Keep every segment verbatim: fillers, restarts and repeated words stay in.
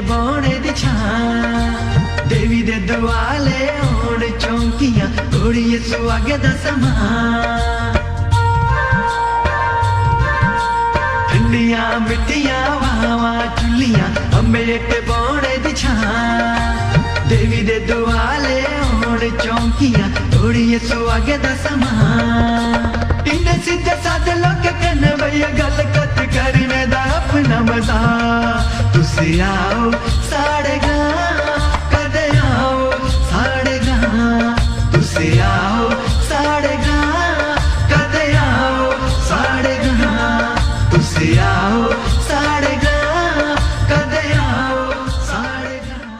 बौह्ने दी छां। देवी दे दुआले होन चौंकियां, घोड़िये सुहागे दा समां। ठंडियां मिट्ठियां हवावां झुल्लियां, अम्बें हेठ बौह्ने दी छां। देवी दे दुआले होन चौंकियां, घोड़िये सुहागे दा समां। इन्ने सिद्धे सादे लोकें कन्नै भैया गल्ल कत्थ करने दा अपना मजा। तुस आओ साढ़े ग्रां, कदे आओ साढ़े ग्रां। तुस आओ साढ़े ग्रां, कदे आओ साढ़े ग्रां। तुस आओ साढ़े ग्रां, कदे आओ साढ़े ग्रां।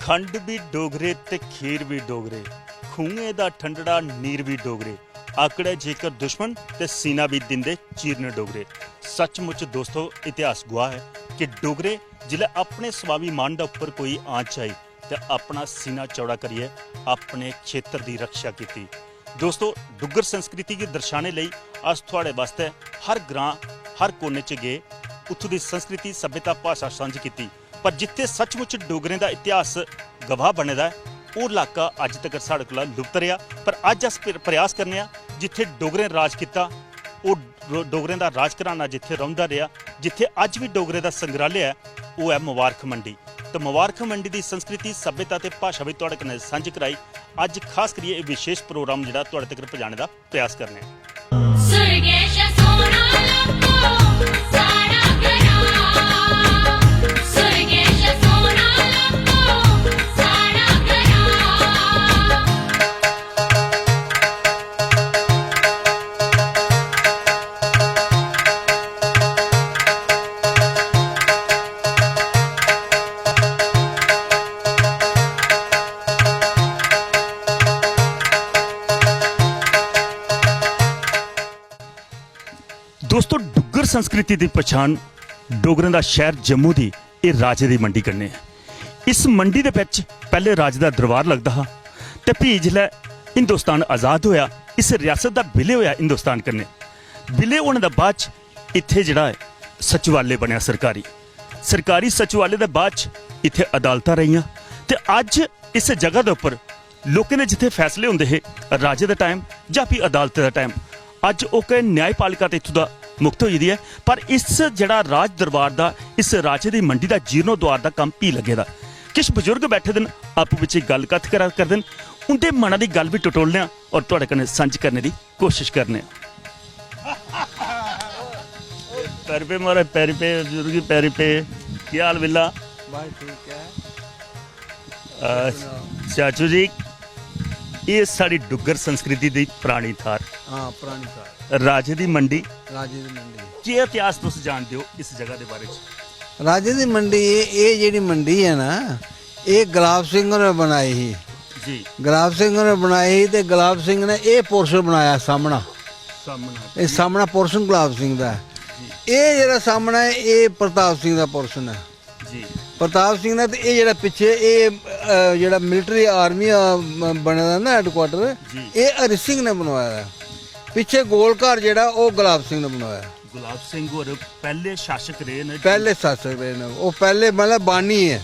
खंड बी डोगरे ते खीर बी डोगरे, खूहें दा ठंडड़ा नीर बी डोगरे। आकड़ै जेकर दुश्मन ते सीना बी दिंदे चीरन डोगरे। सचमुच दोस्तो, इतिहास गुआह ऐ कि डोगरे जिसलै अपने स्वाभिमान दे उप्पर कोई आंच आई ते अपना सीना चौड़ा करियै अपने क्षेत्र दी रक्षा कीती। दोस्तो, डुग्गर संस्कृति गी दर्शाने लेई अस थुआड़े वास्तै हर ग्रां, हर कोने च गे, उत्थूं दी संस्कृति, सभ्यता, भाशा सांझी कीती। पर जित्थै सचमुच डोगरें दा इतिहास गवाह बने दा ऐ, ओह् लाका अज्ज तगर साढ़े कोला लुप्त रेहा। पर अज्ज अस प्र-, प्रयास करने आं, जित्थै डोगरें राज कीता, ओह् रो-, डोगरें दा राज घराना जित्थै रौंह्दा रेहा, जित्थै अज्ज बी डोगरें दा संग्रहालय ऐ, ओह् ऐ मुबारख मंडी। ते मुबारख मंडी दी संस्कृति, सभ्यता ते भाशा बी तुआढ़े कन्नै सांझी कराई। अज्ज खास करियै एह् विशेष प्रोग्राम जेह्ड़ा तुआढ़े तगर पजाने दा प्रयास करने आं। सुरगेश सोना लब्भो साढ़ा ग्रां, सुरगेश सोना लब्भो साढ़ा ग्रां। दोस्तो, डुग्गर संस्कृति दी पछान डोगरें दा शैह्र जम्मू दी एह् राजे दी मंडी कन्नै ऐ। इस मंडी दे बिच पैह्ले राजे दा दरबार लगदा हा ते फ्ही जिसलै हिंदुस्तान आजाद होआ, इस रियासत दा विलय होआ हिंदुस्तान कन्नै। विलय होने दे बाद च इत्थै जेह्ड़ा ऐ सचिवालय बनेआ सरकारी। सरकारी सचिवालय दे बाद च इत्थै अदालतां रेहियां ते अज्ज इस जगह दे उप्पर लोकें दे जित्थै फैसले होंदे हे राजे दे टाइम जां फ्ही अदालतें दे टाइम, अज्ज ओह् के न्यायपालिका ते इत्थूं दा मुक्त होई गेदी ऐ। पर इस जेह्ड़ा राज दरबार दा, इस राजे दी मंडी दा जीर्णोद्धार दा कम्म भी लग्गे दा। किश बजुर्ग बैठे दे न, आपूं बिच्चें गल्ल कत्थ करा करदे न, उं'दे मना दी गल्ल बी टटोलने आं और तुआढ़े कन्नै सांझी करने दी कोशिश करने आं। पैरी पे महाराज, पैरी पे बजुर्ग जी, पैरी पे। केह् हाल बिल्ला? बस ठीक ऐ। अ, चाचू जी, एह् साढ़ी डुग्गर संस्कृति दी परानी थाह्र। हां, परानी थाह्र। राजे दी मंडी। राजे दी मंडी। केह् इतिहास तुस जानदे ओ इस जगह दे बारे च? राजे दी मंडी, एह्, एह् जेह्ड़ी मंडी ऐ ना, एह् गुलाब सिंह होरें बनाई ही। जी। गुलाब सिंह होरें बनाई ही ते गुलाब सिंह ने एह् पोर्शन बनाया सामना। सामना। एह् सामना पोर्शन गुलाब सिंह दा ऐ। जी। एह् जेह्ड़ा सामना ऐ, एह् प्रताप सिंह दा पोर्शन ऐ। जी। प्रताप सिंह ने ते एह् जेह्ड़ा पिच्छे एह्, अ, जेह्ड़ा मिलिटरी आर्मी, अ, म-, बने दा ना हैडक्वार्टर, जी। एह् हरि सिंह ने बनवाए दा ऐ। पिच्छे गोल घर जेह्ड़ा ओह् गुलाब सिंह ने बनवाया। गुलाब सिंह होर पैह्ले शासक रेह् न जी। पैह्ले शासक रेह् न, ओह् पैह्ले मतलब बानी ऐ।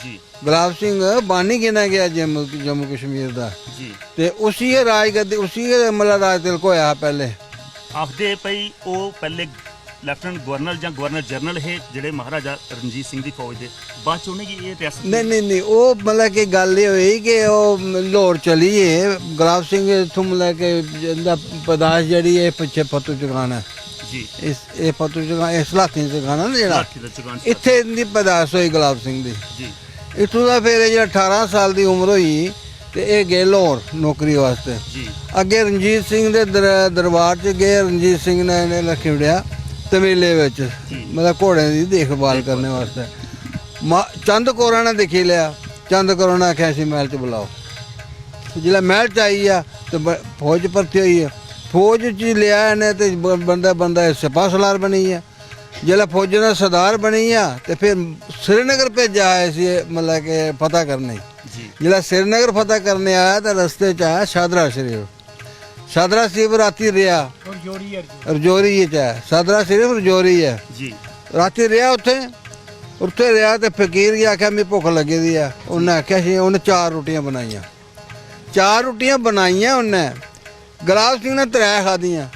जी। गुलाब सिंह बानी गिनेआ गेआ जम्मू, जम्मू कश्मीर दा। जी। ते उसी गै राजगद्दी, उसी गै मतलब राज तिलक होआ हा पैह्ले। आखदे भई ओह् पैह्ले लेफ्टिनेंट गवर्नर जां गवर्नर जनरल हे जेह्ड़े महाराजा रणजीत सिंह दी फौज दे, बाद च उ'नेंगी एह् रियासत नेईं, नेईं, नेईं, ओह् मतलब कि गल्ल एह् होई कि ओह् लाहौर चली गे, गुलाब सिंह इत्थूं मतलब कि इं'दा पैदाश जेह्ड़ी ऐ पिच्छे फतू चौगान ऐ। जी। इस, एह् फतू चौगान, एह् सलाती चौगान ऐ ना जेह्ड़ा, सलाती दा चौगान, इत्थै इं'दी पैदाश होई गुलाब सिंह दी। जी। इत्थूं दा फिर एह् जेह्ड़ा ठारां साल दी उम्र होई ते एह् गे लाहौर नौकरी वास्तै। जी। अग्गें रणजीत सिंह दे दर-, दरबार च गे, रणजीत सिंह ने इ'नें रक्खी ओड़ेआ तबेले बिच, जी। मतलब घोड़ें दी देखभाल देखभाल करने करने। वास्तै। मा-, चंद कौरा ने दिक्खी लेआ, चंद कौरा ने आखेआ, "इसी मैह्ल च बुलाओ।" जिसलै मैह्ल च आई गेआ ते ब-, फौज च भर्ती होई गेआ। फौज च लेआ इ'नें ते ब-, बनदा बनदा एह् सिपह सलार बनी गेआ। जिसलै फौजें दा सरदार बनी गेआ ते फिर श्रीनगर भेजेआ इसी, मतलब कि फतह करने गी। जी। जिसलै श्रीनगर फतह करने आया ते रस्ते च आया शादरा शरीफ। शादरा शरीफ रातीं रेहा। रजौरी ऐ, रजौरी। रजौरी च ऐ। शादरा शरीफ रजौरी ऐ। जी। रातीं रेहा उत्थें। उत्थै रेहा ते फकीर गी आखेआ, "मिगी भुक्ख लग्गी दी ऐ।" उन्नै आखेआ, "छी।" उन्नै चार रुट्टियां बनाइयां। चार रुट्टियां बनाइयां उन्नै, गुलाब सिंह ने त्रै खाद्धियां,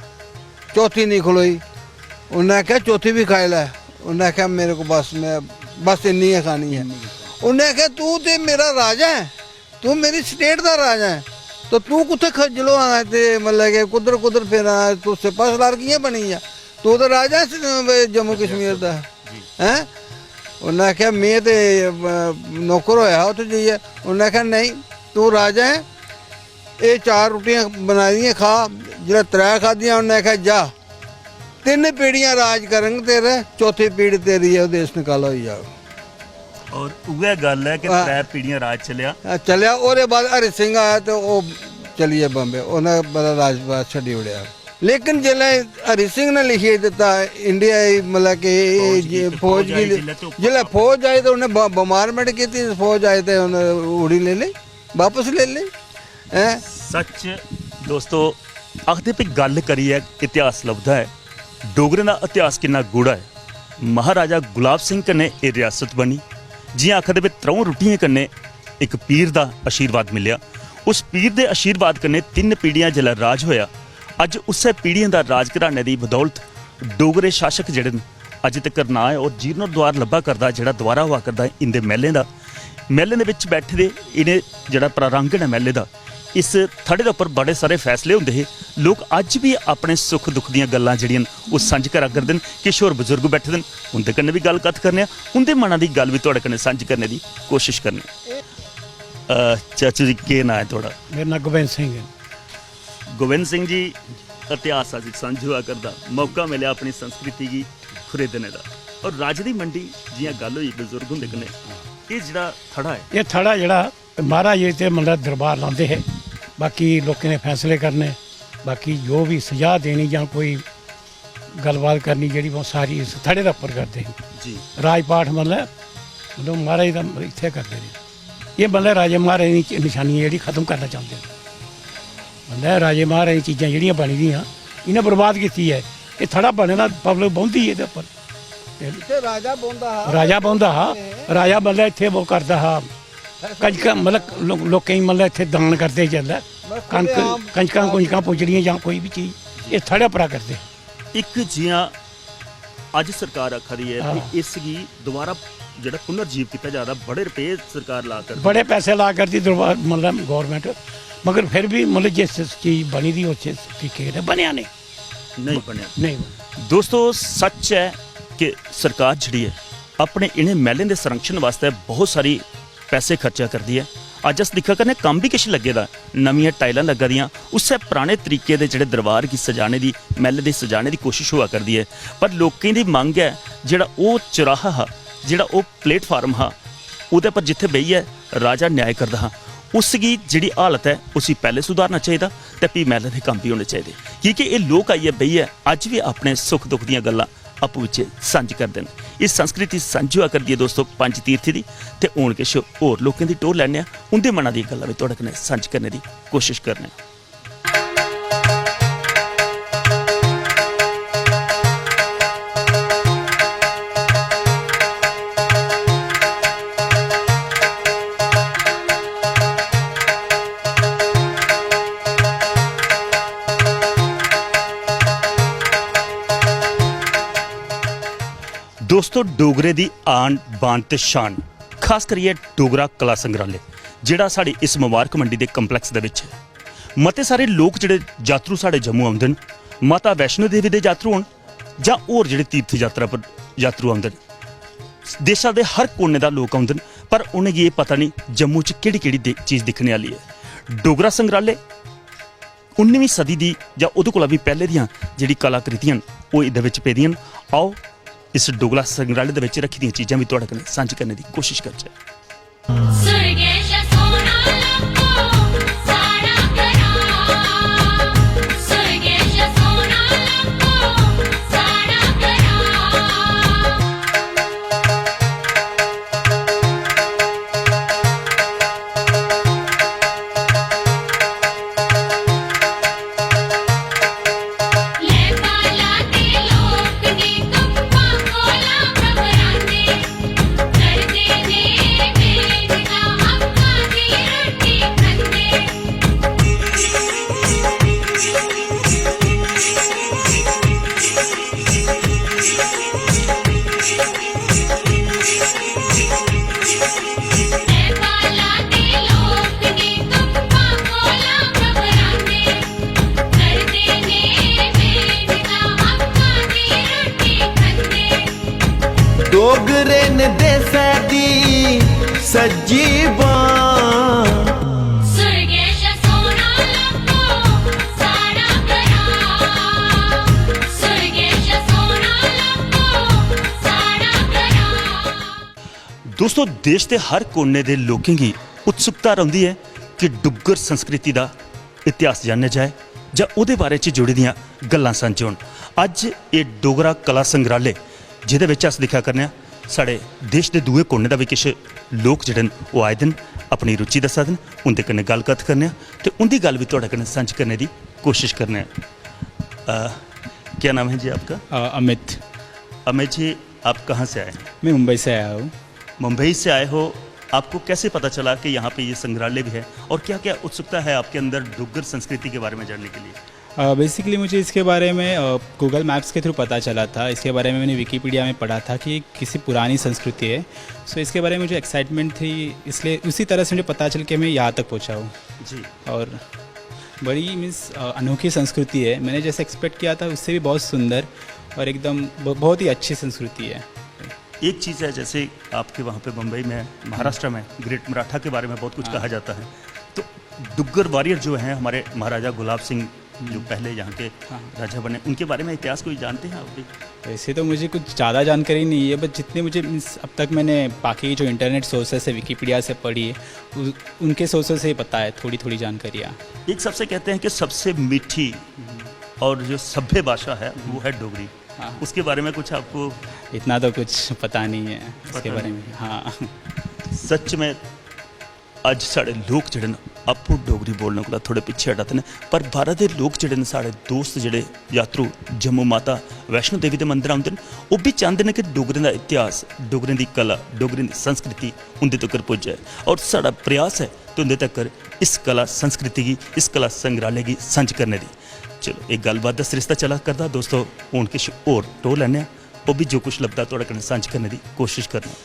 चौथी निं खलोई। उन्नै आखेआ, "चौथी बी खाई लै।" उन्नै आखेआ, "मेरे को बस, में बस इन्नी गै खानी ऐ।" उन्नै आखेआ, "तू ते मेरा राजा ऐ, तू मेरी स्टेट दा राजा ऐ, तो तू कुत्थै खज्जल होआ दा ऐ ते मतलब कि कुद्धर कुद्धर फिरा दा ऐ? तू सिपह सलार कि'यां बनी गेआ? तू ते राजा ऐ स-, जम्मू कश्मीर दा, हैं?" उन्नै आखेआ, "में ते, अ, नौकर होया हा उत्थै जाइयै।" उन्नै आखेआ, "नेईं, तू राजा ऐ, एह् चार रुट्टियां बनाई दियां, खा।" जिसलै त्रै खाद्धियां, उन्नै आखेआ, "जा, तिन्न पीढ़ियां राज करङ तेरे, चौथी पीढ़ी तेरी ऐ, ओह् देश नकाला होई जाग।" और उ'ऐ गल्ल ऐ कि हां। त्रै पीढ़ियां राज चलेआ। हां, चलेआ। ओह्दे बाद हरि सिंह आया ते ओह् चली गे बम्बे, उ'नें, मतलब, राजपाट छड्डी ओड़ेआ। लेकिन जिसलै हरि सिंह ने लिखियै दित्ता इंडिया गी, मतलब कि एह् फौज गी, जे-, ते फौज फौज गी, आई जिसलै ते ओह् जिसलै फौज आई ते उ'नें ब-, bombardment कीती, फौज आई ते उ'नें उड़ी लेई लेई, बापस लेई लेई। हैं? सच दोस्तो, आखदे भी गल्ल करियै इतिहास लभदा ऐ, डोगरें दा इतिहास किन्ना गूढ़ा ऐ। महाराजा गुलाब सिंह कन्नै एह् रियासत बनी, जि'यां आखदे भी त्र'ऊं रुट्टियें कन्नै इक पीर दा आशीर्वाद मिलेआ। उस पीर दे आशीर्वाद कन्नै तिन्न पीढ़ियां जिसलै राज होएआ, अज्ज उस्सै पीढ़ियें दा राजघराने दी बदौलत डोगरे शासक जेह्ड़े न, अज्ज तक्कर नांऽ ऐ और जीर्णोद्धार लब्भा करदा, जेह्ड़ा दोबारा होआ करदा इं'दे मैह्लें दा। मैह्लें दे बिच बैठे दे इ'नें जेह्ड़ा प्रांगण ऐ मैह्ले दा, इस थड़े दे उप्पर बड़े सारे फैसले होंदे हे। लोक अज्ज बी अपने सुख दुख दियां गल्लां जेह्ड़ियां न, ओह् सांझ करा करदे न। किश होर बजुर्ग बैठे दे न, उं'दे कन्नै बी गल्ल कत्थ करने आं, उं'दे मना दी गल्ल बी थुआढ़े कन्नै सांझ करने दी कोशश करने आं। अ, चाचू जी, केह् नांऽ ऐ थुआढ़ा? मेरा नांऽ गोबिंद सिंह ऐ। गोबिंद सिंह जी, इतिहास अज्ज सांझ होआ करदा, मौका मिलेआ अपनी संस्कृति गी खरीदने दा। और राजे दी मंडी जि'यां गल्ल होई बजुर्ग हुंदे कन्नै, एह् जेह्ड़ा थड़ा ऐ, एह् थड़ा जेह्ड़ा महाराज जी ते मतलब दरबार लांदे हे, बाकी लोकें दे फैसले करने, बाकी जो बी सजा देनी जां कोई गल्लबात करनी जेह्ड़ी, ओह् सारी इस थड़े दे उप्पर करदे हे। जी। राजपाठ मतलब, मतलब महाराज दा इत्थै करदे रेह्। एह् मतलब राजे महाराजें दी नशानियां जेह्ड़ी खत्म करना चांह्दे न। मतलब राजे महाराजें दी चीजां जेह्ड़ियां बनी दियां, इ'नें बर्बाद कीती ऐ। एह् थड़ा बने दा, पब्लिक बौंह्दी एह्दे उप्पर। ते इत्थै राजा बौंह्दा हा। राजा बौंह्दा हा। राजा मतलब इत्थै ओह् करदा हा। कंजकां मतलब लो-, लोकें गी मतलब इत्थै दान करदे जिसलै, मतलब कनक, खु'ल्ले आम कंजकां कुंजकां पुज्जनियां जां कोई बी चीज, एह् थड़े उप्परा करदे। इक जि'यां अज्ज सरकार आखा दी ऐ हां। कि इसगी दोबारा जेह्ड़ा पुनर्जीव कीता जा दा, बड़े रपेऽ सरकार ला करदी बड़े ऐ। पैसे ला करदी दरबार, मतलब गौरमेंट, मगर फिर बी मतलब जिस चीज बनी दी उस तरीके कन्नै बनेआ नेईं। नेईं बनेआ। नेईं बनेआ। दोस्तो, सच ऐ कि सरकार जेह्ड़ी ऐ, अपने इ'नें मैह्लें दे संरक्षण वास्तै बहुत सारी पैसे खर्चा करदी ऐ। अज्ज अस दिक्खा करने कम्म बी किश लग्गे दा, नमियां टाइलां लग्गा दियां, उस्सै पराने तरीके दे जेह्ड़े दरबार गी सजाने दी, मैह्ल दी सजाने दी कोशश होआ करदी ऐ। पर लोकें दी मंग ऐ, जेह्ड़ा ओह् चौराहा हा, जेह्ड़ा ओह् प्लेटफार्म हा, ओह्दे पर जित्थै बेहियै राजा न्याय करदा हा, उसगी जेह्ड़ी हालत ऐ, उसी पैह्लें सुधारना चाहिदा ते फ्ही मैह्लें दे कम्म बी होने चाहिदे। की के एह् लोक आइयै बेहियै अज्ज बी अपने सुख दुख दियां गल्लां आपूं बिच्चें सांझ करदे न। एह् संस्कृति सांझी होआ करदी ऐ दोस्तो पंज तीर्थी दी। ते हून किश होर लोकें दी टोर लैने आं, उं'दे मना दियां गल्लां बी थुआढ़े कन्नै सांझ करने दी कोशश करने आं। दोस्तो, डोगरे दी आन, बान ते शान, खास करियै डोगरा कला संग्रहालय, जेह्ड़ा साढ़ी इस मुबारक मंडी दे complex दे बिच ऐ। मते सारे लोक जेह्ड़े जातरू साढ़े जम्मू औंदे न, माता वैष्णो देवी दे जातरू होन जां होर जेह्ड़े तीर्थ यात्रा पर जातरू औंदे न, देशा दे हर कोने दा लोक औंदे न, पर उ'नेंगी एह् पता नेईं जम्मू च केह्ड़ी-केह्ड़ी दे-, चीज दिक्खने आह्ली ऐ। डोगरा संग्रहालय उन्नीवीं सदी दी जां ओह्दे कोला बी पैह्ले दियां जेह्ड़ी कलाकृतियां न, ओह् एह्दे बिच पेदियां न। आओ, इस डोगरा संग्रहालय दे बिच रक्खी दियां चीजां बी थुआढ़े कन्नै सांझी करने दी कोशश करचै। सुरगेश सोना लब्भो, साढ़ा ग्रां। सुरगेश सोना लब्भो, साढ़ा ग्रां। डोगरे न देसै दी सज्जी बांह। सुरगेश सोना लब्भो साढ़ा ग्रां। सुरगेश सोना लब्भो साढ़ा ग्रां। दोस्तो, देश दे हर कोने दे लोकें गी उत्सुकता रौंह्दी ऐ कि डुग्गर संस्कृति दा इतिहास जानेआ जाए जां ओह्दे बारे च जुड़ी दियां गल्लां सांझे होन। अज्ज एह् डोगरा कला संग्रहालय, जेह्दे बिच अस दिक्खा करने आं, साढ़े देश दे दूए कोने दा बी किश लोक जेह्ड़े न, ओह् आए दे न, अपनी रुचि दस्सा दे न, उं'दे कन्नै गल्ल कत्थ करने आं ते उं'दी गल्ल बी थुआढ़े कन्नै सांझी करने दी कोशश करने आं। अ, क्या नाम है जी आपका? अ, अमित। अमित जी, आप कहाँ से आए हैं? मैं मुंबई से आया हूँ। मुंबई से आए हो, आपको कैसे पता चला कि यहाँ पे ये संग्रहालय भी है और क्या-क्या उत्सुकता है आपके अंदर डुग्गर संस्कृति के बारे में जानने के लिए? अ, बेसिकली मुझे इसके बारे में, अ, गूगल मैप्स के थ्रू पता चला था। इसके बारे में मैंने विकिपीडिया में पढ़ा था कि किसी पुरानी संस्कृति है। सो इसके बारे में मुझे एक्साइटमेंट थी, इसलिए उसी तरह से मुझे पता चल के मैं यहाँ तक पहुँचा हूँ। जी। और बड़ी मीन्स, अ, अनोखी संस्कृति है। मैंने जैसे एक्सपेक्ट किया था उससे भी बहुत सुंदर और एकदम ब-, बहुत ही अच्छी संस्कृति है। एक चीज़ है, जैसे आपके वहाँ पे बम्बई में, महाराष्ट्र में ग्रेट मराठा के बारे में बहुत कुछ हाँ। कहा जाता है, तो डुग्गर वॉरियर जो हैं हमारे महाराजा गुलाब सिंह, जो हम्म। पहले यहाँ के हाँ। राजा बने, उनके बारे में इतिहास कोई जानते हैं आप भी? वैसे तो मुझे कुछ ज़्यादा जानकारी नहीं है, बट जितने मुझे मीन्स अब तक मैंने बाकी जो इंटरनेट सोर्सेस है, विकिपीडिया से पढ़ी है, उ-, उनके सोर्सेस से ही पता है थोड़ी-थोड़ी जानकारियाँ। एक सबसे कहते हैं कि सबसे मीठी हम्म। और जो सभ्य भाषा है, वो है डोगरी। हाँ। उसके बारे में कुछ आपको इतना तो कुछ पता नहीं है उसके पता बारे नहीं। में। हाँ। सच में अज्ज साढ़े लोक जेह्ड़े न, आपूं डोगरी बोलने कोला थोह्ड़े पिच्छे हटा दे न, पर बाह्रा दे लोक जेह्ड़े न, साढ़े दोस्त जेह्ड़े यात्रु जम्मू माता वैष्णो देवी दे मंदर औंदे न, ओह् बी चांह्दे न कि डोगरें दा इतिहास, डोगरें दी कला, डोगरें दी संस्कृति उं'दे तगर पुज्जै। और साढ़ा प्रयास ऐ ते उं'दे तगर इस कला संस्कृति गी, इस कला संग्रहालय गी सांझ करने दी। चलो, एह् गल्लबात दा सरिस्ता चला करदा दोस्तो, हून किश होर टोह् लैन्ने आं, ओह् बी जो कुछ लभदा थुआढ़े कन्नै सांझ करने दी कोशश करने आं।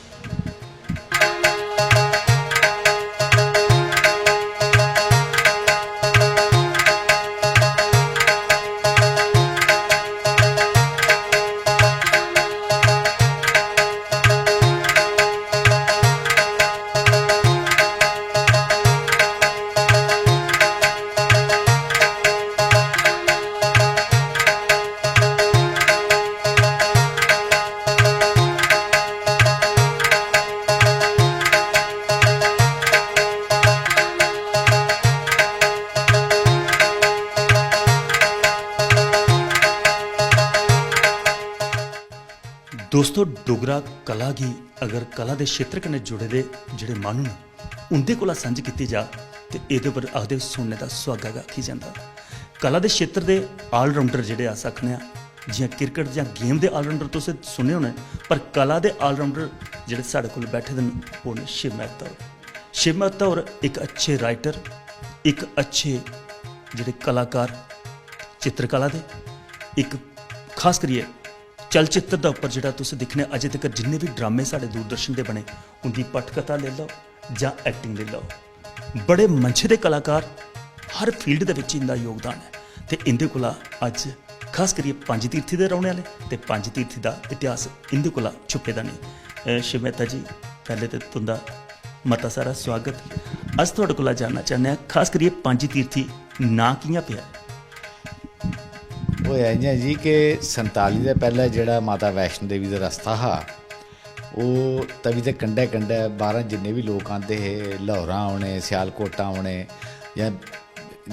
दोस्तो, डोगरा कला गी अगर कला दे क्षेत्र कन्नै जुड़े दे जेह्ड़े माह्नू न, उं'दे कोला सांझ कीती जा ते एह्दे पर आखदे सुनने दा सुहागा गै आखी जंदा। कला दे क्षेत्र दे ऑलराउंडर जेह्ड़े अस आखने आं, जि'यां क्रिकेट जां गेम दे ऑलराउंडर तुस सुने होने, पर कला दे ऑलराउंडर जेह्ड़े साढ़े कोल बैठे दे न, ओह् न शिव मेहता होर। शिव मेहता होर इक अच्छे राइटर, इक अच्छे जेह्ड़े कलाकार, चित्रकला दे, इक खास करियै चलचित्र दा उप्पर जेह्ड़ा तुस दिक्खने, अजें तगर जिन्ने बी ड्रामे साढ़े दूरदर्शन दे बने, उं'दी पटकथा लेई लैओ जां एक्टिंग लेई लैओ, बड़े मंझे दे कलाकार, हर फील्ड दे बिच इं'दा योगदान ऐ। ते इं'दे कोला अज्ज खास करियै पंज तीर्थी दे रौह्ने आह्ले ते पंज तीर्थी दा इतिहास इं'दे कोला छुपे दा नेईं। अ, शिव मेहता जी, पैह्ले ते तुं'दा मता सारा सुआगत। अस थुआढ़े कोला जानना चाह्न्ने आं, खास करियै पंज तीर्थी नांऽ कि'यां पेआ? होआ इ'यां जी कि संताली दे पैह्लें जेह्ड़ा माता वैष्णो देवी दा रस्ता हा, ओह् तवी दे कंढै कंढै बाह्रा जिन्ने बी लोक आंदे हे, लाहौरा औने, सियालकोटा औने, जां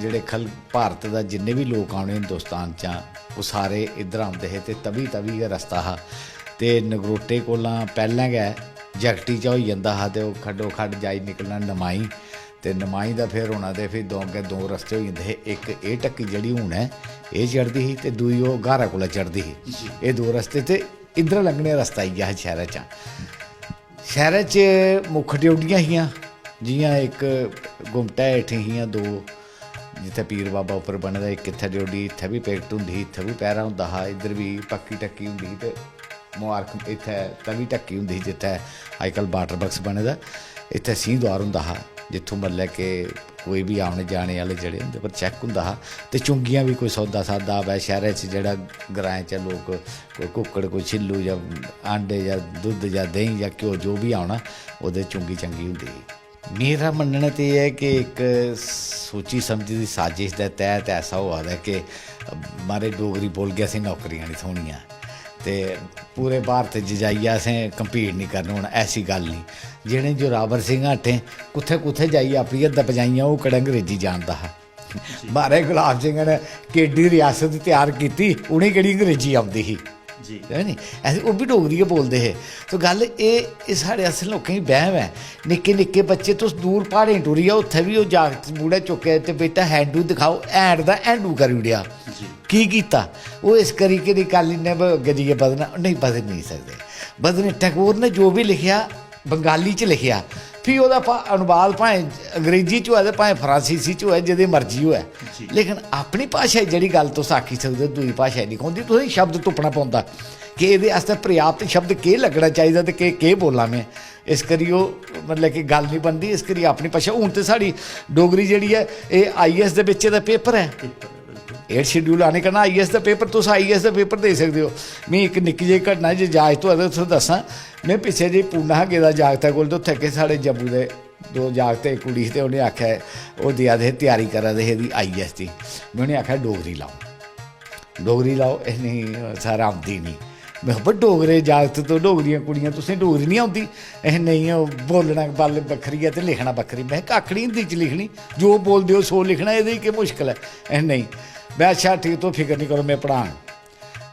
जेह्ड़े खल भारत दा जिन्ने बी लोक औने हिंदुस्तान चा, ओह् सारे इद्धर औंदे हे ते तवी तवी गै रस्ता हा। ते नगरोटे कोला पैह्लें गै जगटी चा होई जंदा हा ते ओह् खड्डो खड्ड जाई निकलना नमाई। ते नमाई दा फिर होना ते फिर दो अग्गें दो रस्ते होई जंदे हे। इक एह् ढक्की जेह्ड़ी हून ऐ, एह् चढ़दी ही ते दूई ओह् ग्हारा कोला चढ़दी ही। एह् दो रस्ते ते इद्धरा लंघने दा रस्ता इ'यै हा शैह्रै चा। शैह्रै च मुक्ख ड्योढियां हियां, जि'यां इक गुमटै हेठ हियां दो, जित्थै पीर बाबा उप्पर बने दा, इक इत्थै ड्योढी, इत्थै बी पिकट होंदी ही, इत्थै बी पैह्रा होंदा हा, इद्धर बी पक्की ढक्की होंदी ही ते मुबारक इत्थै तवी ढक्की होंदी ही, जित्थै अजकल वाटर बक्स बने दा, इत्थै सिंह द्वार होंदा हा। जित्थूं मतलब कि कोई बी औने जाने आह्ले जेह्ड़े उं'दे पर चैक होंदा हा। ते चुंगियां बी कोई सौदा सादा आवै शैह्रै च, जेह्ड़ा ग्राएं च लोक कोई कुक्कड़, कोई छिल्लू जां आंडे जां दुद्ध जां देहीं जां घ्यो जो बी औना, ओह्दे चुंगी चंगी होंदी ही। मेरा मन्नना ते एह् ऐ कि इक सोची समझी दी साजिश दे तैह्त ऐसा होआ दा ऐ कि म्हाराज डोगरी बोलगे असें नौकरियां निं थ्होनियां। ते पूरे भारत च जाइयै असें कम्पीट निं करना होना, ऐसी गल्ल निं। जि'नें जोरावर सिंह हट्टें कुत्थै कुत्थै जाइयै अपनी हद्दां पजाइयां, ओह् केह्ड़ा अंग्रेजी जानदा हा। म्हाराज गुलाब सिंह ने केड्डी रियासत त्यार कीती, उ'नेंगी केह्ड़ी अंग्रेजी औंदी ही? जी। है नी? ऐसे ओह् बी डोगरी गै बोलदे हे। तो गल्ल एह्, एह् साढ़े असें लोकें गी बैह्म ऐ। निक्के निक्के बच्चे, तुस दूर प्हाड़ें टुरी जाओ, उत्थै बी ओह् जागत मूड़ै चुक्के ते बेटा हैंडू दिखाओ, हैंड दा हैंडू करी ओड़ेआ। जी। की कीता? ओह् इस करी कि निं, कल इन्नै ब-, अग्गें जाइयै बधना, नेईं, बधी नेईं सकदे। बधने, टैगोर ने जो बी लिखेआ, बंगाली च लिखेआ, फ्ही ओह्दा भा-, अनुवाद भाएं अंग्रेजी च होऐ ते भाएं फ्रांसीसी च होऐ, जेह्दी मर्जी होऐ, जी। लेकिन अपनी भाशा च जेह्ड़ी गल्ल तुस आखी सकदे ओ, दूई भाशा च निं होंदी। तुसें शब्द तुप्पना पौंदा कि एह्दे आस्तै पर्याप्त शब्द केह् लग्गना चाहिदा ते केह्, केह् बोल्लां में। इस करी ओह्, मतलब कि गल्ल निं बनदी। इस करी अपनी भाशा, हून ते साढ़ी डोगरी जेह्ड़ी ऐ, एह् आईएएस दे बिच्च एह्दा पेपर ऐ। पेपर ऐ, बिल्कुल। एट शेड्यूल आने कन्नै आईएएस दा पेपर, तुस आईएएस दा पेपर देई सकदे ओ। में इक निक्की जेही घटना, जे इजाजत होऐ ते तुसें दस्सां। में पिच्छे जेही पूना हा गेदा जागतै कोल, ते उत्थै के साढ़े जम्मू दे दो जागत, इक कुड़ी ही, ते उ'नें आखेआ, ओह् देआ दे हे, त्यारी करा दे हे एह्दी आईएएस दी। में उ'नें आखेआ, "डोगरी लाओ, डोगरी लाओ।" "एह् नेईं, सर, औंदी निं।" में आखेआ, "पर डोगरे जागत, तुस डोगरियां कुड़ियां, तुसें डोगरी निं औंदी?" "एह् नेईं, ओह् बोलना गल्ल बक्खरी ऐ ते लिखना बक्खरी।" में आखेआ, "कक्ख निं, हिंदी च लिखनी, जो बोलदे ओ सो लिखना, एह्दे च केह् मुश्कल ऐ?" "एह् नेईं।" में, "अच्छा, ठीक, तुस फिकर निं करो, में पढ़ाङ।"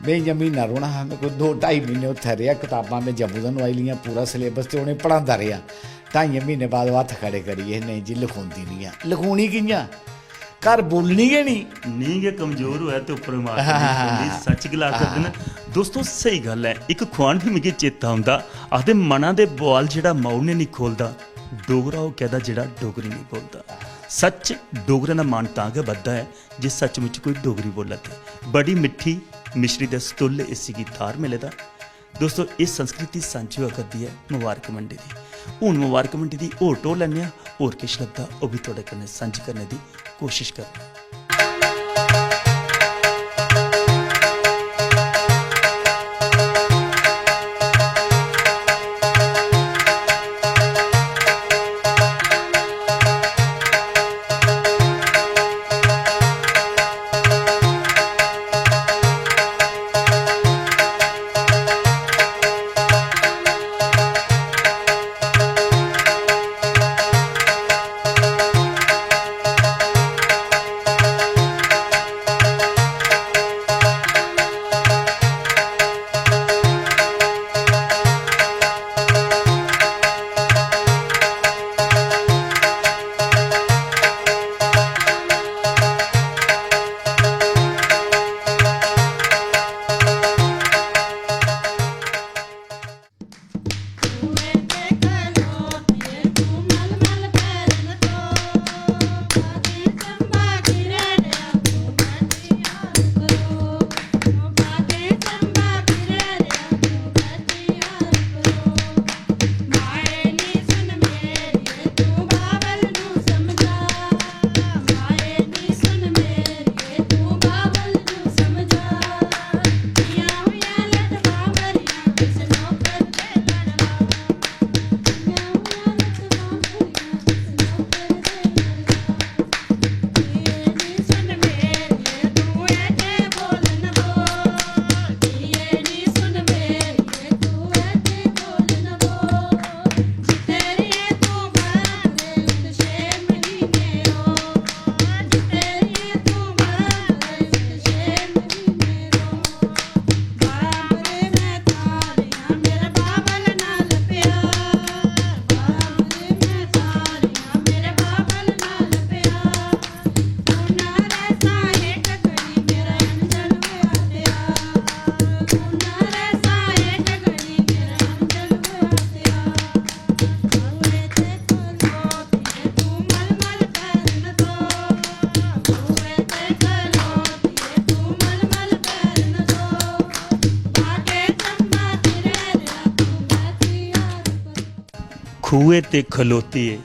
में इ'यां म्हीना रौह्ना हा, में कोई दो ढाई म्हीने उत्थै रेहा, कताबां में जम्मू दा नोआई लेइयां, पूरा सलेबस, ते उ'नें पढ़ांदा रेहा। ढाइयें म्हीने बाद ओह् हत्थ खड़े करियै, "नेईं जी, लखोंदी निं ऐ।" लखोनी कि'यां? घर बोलनी गै निं। नेईं गै कमजोर होऐ ते उप्पर मार करनी पौंदी। सच्च गला करदे न। दोस्तो, स्हेई गल्ल ऐ। इक खुआन बी मिगी चेता औंदा, आखदे, "मना दे बुआल जेह्ड़ा माऊ ने निं खोलदा, डोगरा ओह् कैह्दा जेह्ड़ा डोगरी निं बोलदा।" सच्च, डोगरें दा मान तां गै बधदा ऐ जे सचमुच कोई डोगरी बोल्ला दे। बड़ी मिट्ठी मिश्री दे सतुल्ल इसी गी थाह्र मिले दा। दोस्तो, एह् संस्कृति सांझी होआ करदी ऐ मबारक मंडी दी। हून मबारक मंडी दी होर टोह् लैन्ने आं, होर किश लभदा ओह् बी थुआढ़े कन्नै सांझी करने दी कोशश करने आं। खूहे ते खलोती ऐ,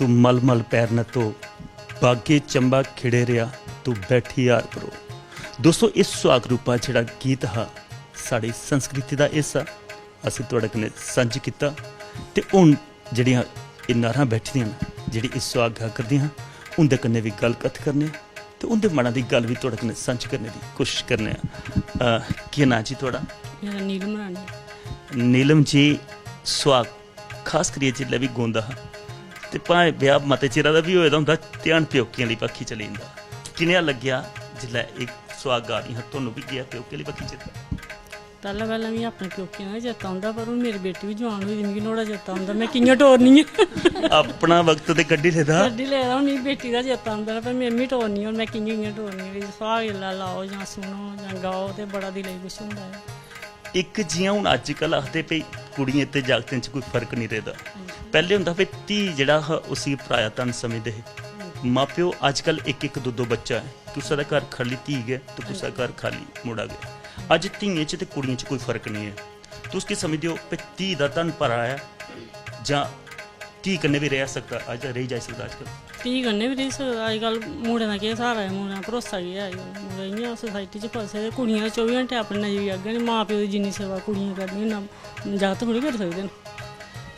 तू मल मल पैर न धो, बागे चंबा खिड़े रेहा, तू बैठी हार परो। दोस्तो, इस सुहाग रूपा जेह्ड़ा गीत हा, साढ़ी संस्कृति दा हिस्सा, असें थुआढ़े कन्नै सांझी कीता। ते हून जेह्ड़ियां एह् नारां बैठी दियां न, जेह्ड़ी इस सुहाग गा करदियां हां, उं'दे कन्नै बी गल्ल कत्थ करने आं ते उं'दे मना दी गल्ल बी थुआढ़े कन्नै सांझी करने दी कोशिश करने आं। अ, केह् नांऽ जी थुआढ़ा? मेरा नीलम रानी। नीलम जी, सुहाग खास करियै जिसलै बी गौंदा हा ते भाएं ब्याह् मते चिरा दा बी होए दा होंदा, ध्यान प्योकियें आह्ली बक्खी चली जंदा। किनेहा लग्गेआ जिसलै एह् सुहाग गा दियां हां, तुहानू बी गेआ प्योकियें आह्ली बक्खी चेता? पैह्लें पैह्लें मिगी अपने प्योकियें दा चेता औंदा, पर हून मेरी बेटी बी जोआन होई दी, मिगी नुहाड़ा चेता औंदा, में कि'यां टोरनी ऐ? अपना वक्त ते कड्ढी लेदा। कड्ढी लेदा, हून मिगी बेटी दा चेता औंदा, पर में मी टोरनी, हून में कि'यां कि'यां टोरनी? सुहाग जेल्लै लाओ जां सुनो जां गाओ ते बड़ा दिलै गी खुश होंदा ऐ। इक जि'यां हून अज्जकल आखदे भई कुड़ियें ते जागतें च कोई फर्क निं रेह्दा। पैह्लें होंदा हा भई धी जेह्ड़ा हा उसी पराया धन समझदे हे। मां प्यो अज्जकल इक इक दो दो बच्चा ऐ, कुसै दा घर खाल्ली धी गै ते कुसै दा घर खाल्ली मुड़ा गै। अज्ज धियें च ते कुड़ियें च कोई फर्क निं ऐ। तुस केह् समझदे ओ भई धी दा धन पराया ऐ जां धी कन्नै बी रेही सकदा, अज्ज रेही जाई सकदा अज्जकल? धी कन्नै बी रेही सकदा। अज्जकल मुड़ें दा केह् स्हारा ऐ, मुड़ें दा भरोसा केह् ऐ अज्जकल? मुड़े इ'यां सोसाइटी च फसे दे, कुड़ियां चौबी घैंटे अपने नजरी अग्गें न, मां प्यो दी जिन्नी सेवा कुड़ियां करदियां, इन्ना जागत थोह्ड़ी करी सकदे न।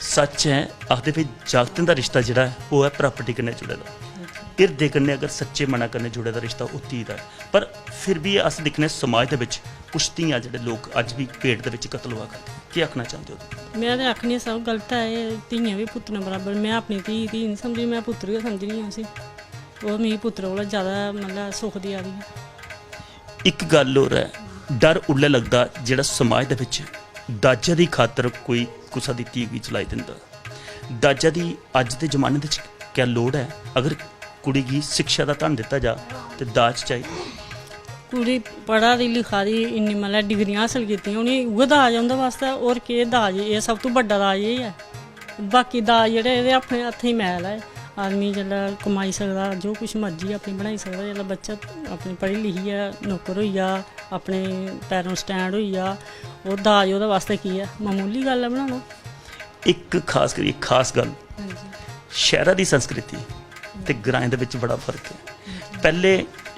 सच्च ऐ, आखदे भई जागतें दा रिश्ता जेह्ड़ा ऐ, ओह् ऐ प्रापर्टी कन्नै जुड़े दा। हिरदे कन्नै अगर सच्चे मना कन्नै जुड़े दा रिश्ता, ओह् धी दा ऐ। पर फिर बी अस दिक्खने समाज दे बिच कुछ धियां जेह्ड़े लोक अज्ज बी पेट दे बिच कत्ल होआ करदे। केह् आखना चांह्दे ओ? में ते आखनी सब गलत ऐ, एह् धियां बी पुत्तरें बराबर। में अपनी धी, धी निं समझनी, में पुत्तर गै समझनी आं उसी। ओह् मिगी पुत्तरै कोला जैदा, मतलब, सुख देआ दी ऐ। इक गल्ल होर ऐ, डर उल्लै लगदा जेह्ड़ा समाज दे बिच दाजै दी खातर कोई कुसै दी धी गी जलाई दिंदा। दाजा दी अज्ज दे जमाने दे च क्या लोड़ ऐ? अगर कुड़ी गी शिक्षा दा धन दित्ता जा ते दाज चाहिदा? कुड़ी पढ़ा दी, लिखा दी, इन्नी मतलब डिग्रियां हासल कीतियां, उ'नेंगी उ'ऐ दाज ऐ उं'दे बास्तै। होर केह् दाज? एह् सब तों बड्डा दाज एह् ऐ। बाकी दाज जेह्ड़े, एह्दे अपने हत्थें दी मैल ऐ। आदमी जेल्लै कमाई सकदा, जो कुछ मर्जी अपनी बनाई सकदा, जेल्लै बच्चा अपनी पढ़ी लिखियै नौकर होई जा, अपने पैरों स्टैंड होई जा, ओह् दाज ओह्दे बास्तै केह् ऐ? मामूली गल्ल ऐ बनाना। इक खास करियै खास गल्ल, हां जी। शैह्रा दी संस्कृति ते ग्राएं दे बिच बड़ा फर्क ऐ। पैह्ले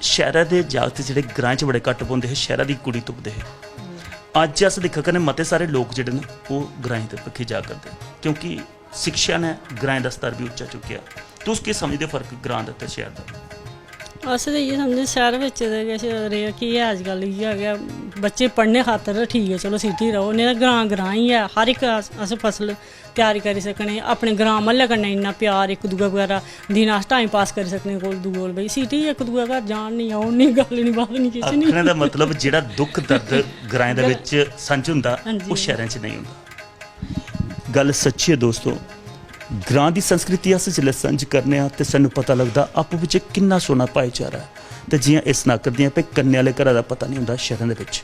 शैह्रा दे जागत जेह्ड़े ग्राएं च बड़े घट्ट पौंदे हे, शैह्रा दी कुड़ी तुपदे हे। अज्ज अस दिक्खा करने मते सारे लोक जेह्ड़े न, ओह् ग्राएं दे बक्खी जा करदे, क्योंकि शिक्षा ने ग्राएं दा स्तर बी उच्चा चुक्केआ। तुस केह् समझदे ओ फर्क ग्रां दा ते शैह्र दा? अस ते इ'यै समझदे, शैह्र बिच ते किश रेहा केह् ऐ, अज्जकल इ'यै गै बच्चे पढ़ने खातर ठीक ऐ, चलो सिटी र'वो, नेईं तां ग्रां ग्रां ही ऐ। हर इक अस, अस फसल त्यारी करी सकने, अपने ग्रां म्हल्ले कन्नै इन्ना प्यार, इक दूए बगैरा दिन अस टाइम पास करी सकने कोल दूए कोल। भाई सिटी इक दूए घर जान निं, औन निं, गल्ल निं, बात निं, किश निं। आखने दा मतलब जेह्ड़ा दुख दर्द ग्राएं दे बिच संझ होंदा, हां जी। ओह् शैह्रें च नेईं होंदा। गल्ल सच्ची ऐ दोस्तो, ग्रां दी संस्कृति अस जिसलै संझ करने आं ते सानूं पता लगदा आपूं बिच्चें किन्ना सोह्ना भाईचारा ऐ। ते जि'यां इस सनाऽ करदियां भई कन्ने आह्ले घरा दा पता निं होंदा शैह्रें दे बिच्च,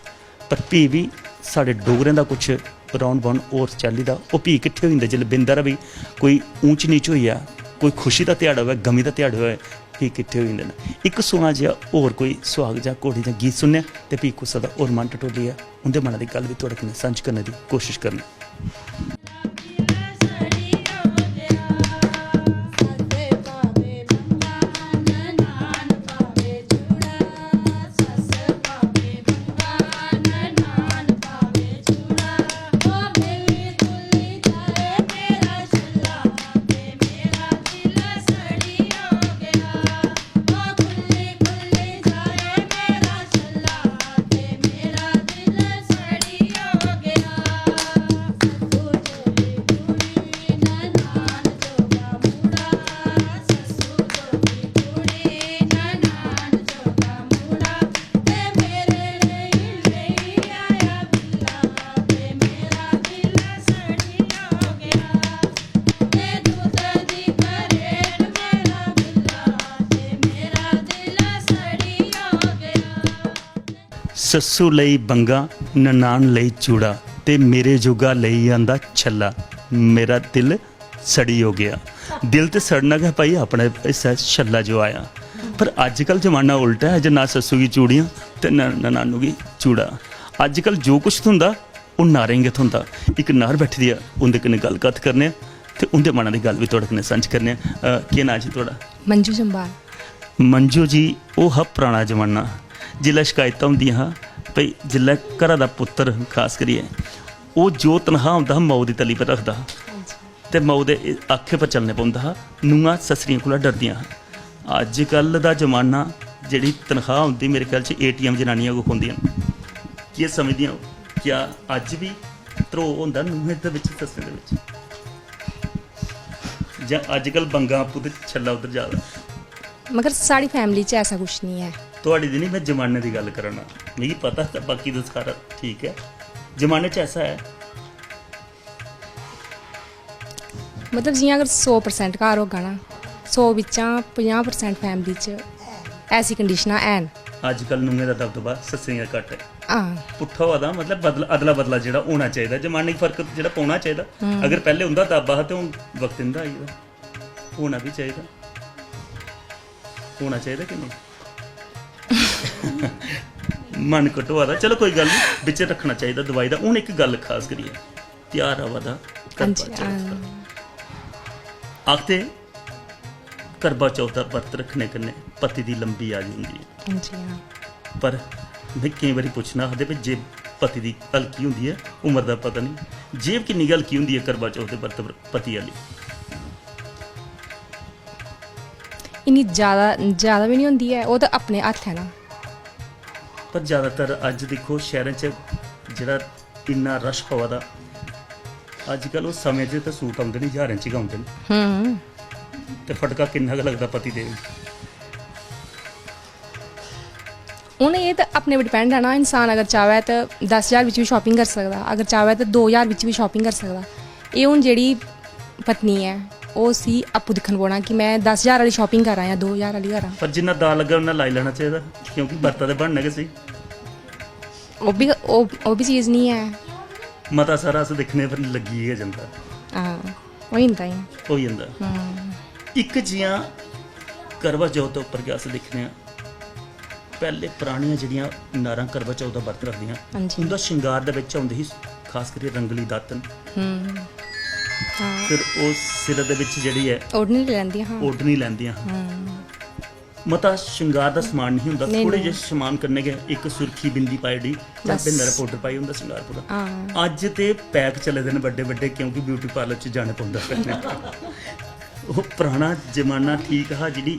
पर फ्ही बी साढ़े डोगरें दा कुछ रौह्न बौह्न होर चाल्ली दा, ओह् फ्ही किट्ठे होई जंदे जिसलै बिंद हारा बी कोई ऊंच नीच होई जा, कोई खुशी दा ध्याड़ा होऐ, गमी दा ध्याड़ा होऐ, फ्ही किट्ठे होई जंदे न। इक सोह्ना जेहा होर कोई सुहाग जां घोड़ी जां गीत सुनने आं ते फ्ही कुसै दा होर मन टटोलियै उं'दे मनै दी गल्ल बी थुआढ़े कन्नै सांझी करने दी कोशश करने आं। सस्सू लेई बंगा, ननान लेई चूड़ा, ते मेरे जोगा लेई आंदा छल्ला, मेरा दिल सड़ी हो गया। दिल ते सड़ना गै भाई, अपने हिस्सै छल्ला जो आया। पर अज्जकल जमाना उल्टा ऐ, जे ना सस्सू गी चूड़ियां ते ना ननानू गी चूड़ा। अज्जकल जो कुछ थ्होंदा, ओह् नारें गी गै थ्होंदा। इक नार बैठी दी ऐ, उं'दे कन्नै गल्ल कत्थ करने आं। ते उं'दे मना दी गल्ल बी थुआढ़े कन्नै सांझी करने आं। अ, केह् नांऽ जी थुआढ़ा? मंजू जम्बाल। मंजू जी, ओह् हा पराना जमाना, जिसलै शकैतां होंदियां हां भई जिसलै घरा दा पुत्तर, खास करियै, ओह् जो तनखाह् होंदा हा, माऊ दी तली पर रखदा हा ते माऊ दे आखे पर चलने पौंदा हा। नूंहां सस्सरियें कोला डरदियां हां। अज्जकल दा जमाना, जेह्ड़ी तनखाह् होंदी, मेरे ख्याल च एटीएम जनानियां को खोंदियां न। केह् समझदियां ओ? क्या अज्ज बी ध्रोऽ होंदा नूंहें दे बिच, सस्सें दे बिच? जां अज्जकल बंगा आपूं ते छल्ला उद्धर जा दा? मगर साढ़ी फैमिली च ऐसा कुछ निं ऐ। थुआढ़ी दी निं, में जमाने दी गल्ल करा ना। मिगी पता ते बाकी ते सारा ठीक ऐ। जमाने च ऐसा ऐ। मतलब जि'यां अगर सौ परसेंट घर होगा ना, सौ बिच्चा पंजाह् परसेंट फैमिली च ऐसी कंडीशनां हैन। अज्जकल नूंहें दा दबदबा सस्सें दा घट्ट ऐ। हां। पुट्ठा होआ दा, मतलब बदला, अदला बदला जेह्ड़ा होना चाहिदा, जमाने गी फर्क जेह्ड़ा पौना चाहिदा। हम्म। अगर पैह्ले उं'दा दबा हा ते हून वक्त इं'दा आई गेदा, होना बी चाहिदा। होना चाहिदा कि नेईं? मन कटोआ दा, चलो कोई गल्ल निं, बिच रक्खना चाहिदा दवाई दा। हून इक गल्ल खास करियै, ध्यार आवा दा करवा हां जी, चौथ दा। हां। आखदे करवा चौथ दा बर्त रक्खने कन्नै पति दी लंबी आयु होंदी ऐ। हां जी, हां। पर में केईं बारी पुच्छना, आखदे भी जे पति दी हल्की होंदी ऐ, उम्र दा पता निं, जेब किन्नी गै हल्की होंदी ऐ करवा चौथ दे बर्त पर पति आह्ली? इन्नी जैदा, जैदा बी निं होंदी ऐ, ओह् ते अपने हत्थ ऐ ना। पर जैदातर अज्ज दिक्खो शैह्रें च जेह्ड़ा इन्ना रश पवा दा, अज्जकल ओह् समें च ते सूट औंदे न, ज्हारें च गै औंदे न। हम्म। ते फटका किन्ना गै लगदा पति देव गी। हून एह् ते अपने पर डिपैंड ऐ ना, इंसान अगर चाह्वै ते दस ज्हार बिच्च बी शापिंग करी सकदा, अगर चाह्वै ते दो ज्हार बिच्च बी शापिंग करी सकदा। एह् हून जेह्ड़ी पत्नी ऐ, ओह् उसी आपूं दिक्खना पौना कि में दस ज्हार आह्ली शापिंग करां जां दो ज्हार आह्ली करां। पर जिन्ना दाऽ लग्गै उन्ना लाई लैना चाहिदा, क्योंकि बर्ता ते बनना गै स्हेई। ओह् बी, ओह्, ओह् बी चीज़ निं ऐ। मता सारा अस दिक्खने पर लग्गी गै जंदा। हां, होई जंदा इ'यां। होई जंदा। हम्म। इक जि'यां करवा चौथ उप्पर गै अस दिक्खने आं, पैह्ले परानियां जेह्ड़ियां नारां करवा चौथ दा बर्त रखदियां, हां जी। उं'दा श्रृंगार दे बिच औंदे ही, खास करियै रंगली दातन। हम्म। हां। फिर ओह् सिरै दे बिच जेह्ड़ी ऐ ओढ़नी लैंदियां हां। ओढ़नी लैंदियां हां। हम्म। मता श्रृंगार दा समान नहीं होंदा, नेईं, थोह्ड़े नेईं। जेह् समान कन्नै गै इक सुर्खी बिंदी पाई ओड़ी, चल बस। बिंद हारा पौडर पाई, उं'दा श्रृंगार पूरा। हां। अज्ज ते पैक चले दे न बड्डे बड्डे, क्योंकि ब्यूटी पार्लर च जाना पौंदा फिर। ओह् पराना जमाना ठीक हा, जेह्ड़ी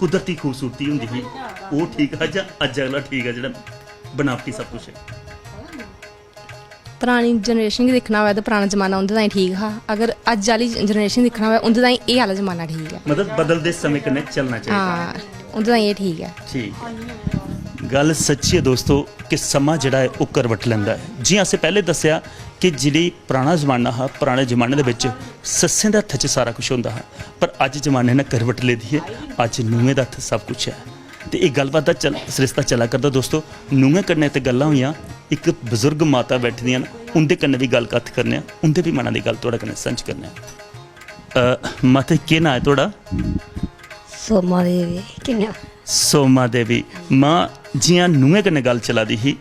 कुदरती खूबसूरती होंदी ही, ओह् ठीक हा जां अज्ज आह्ला ठीक ऐ जेह्ड़ा बनावटी सब कुछ ऐ? परानी जनरेशन गी दिक्खना होऐ ते पराना जमाना उं'दे ताईं ठीक हा। अगर अज्ज आह्ली जनरेशन दिक्खना होऐ, उं'दे ताईं एह् आह्ला जमाना ठीक ऐ। मतलब बदलदे समें कन्नै चलना चाहिदा। हां, उं'दे ताईं एह् ठीक ऐ। ठीक ऐ। गल्ल सच्ची ऐ दोस्तो कि समां जेह्ड़ा ऐ ओह् करवट लैंदा ऐ। जि'यां असें पैह्लें दस्सेआ कि जेह्ड़ी पराना जमाना हा, पराने जमाने दे बिच सस्सें दे हत्थै च सारा कुछ होंदा हा, पर अज्ज जमाने ने करवट लेदी ऐ, अज्ज नूहें दे हत्थ सब कुछ ऐ। ते एह् गल्लबात दा चल-, सरिस्ता चला करदा दोस्तो। नूहें कन्नै ते गल्लां होइयां, इक बजुर्ग माता बैठी दियां न, उं'दे कन्नै बी गल्ल कत्थ करने आं, उं'दे बी मना दी गल्ल थुआढ़े कन्नै सांझी करने आं। अ, माता, केह् नांऽ ऐ थुआढ़ा? सोमा देवी। किन्ना? सोमा देवी। मां, जि'यां नूहें कन्नै गल्ल चला दी ही,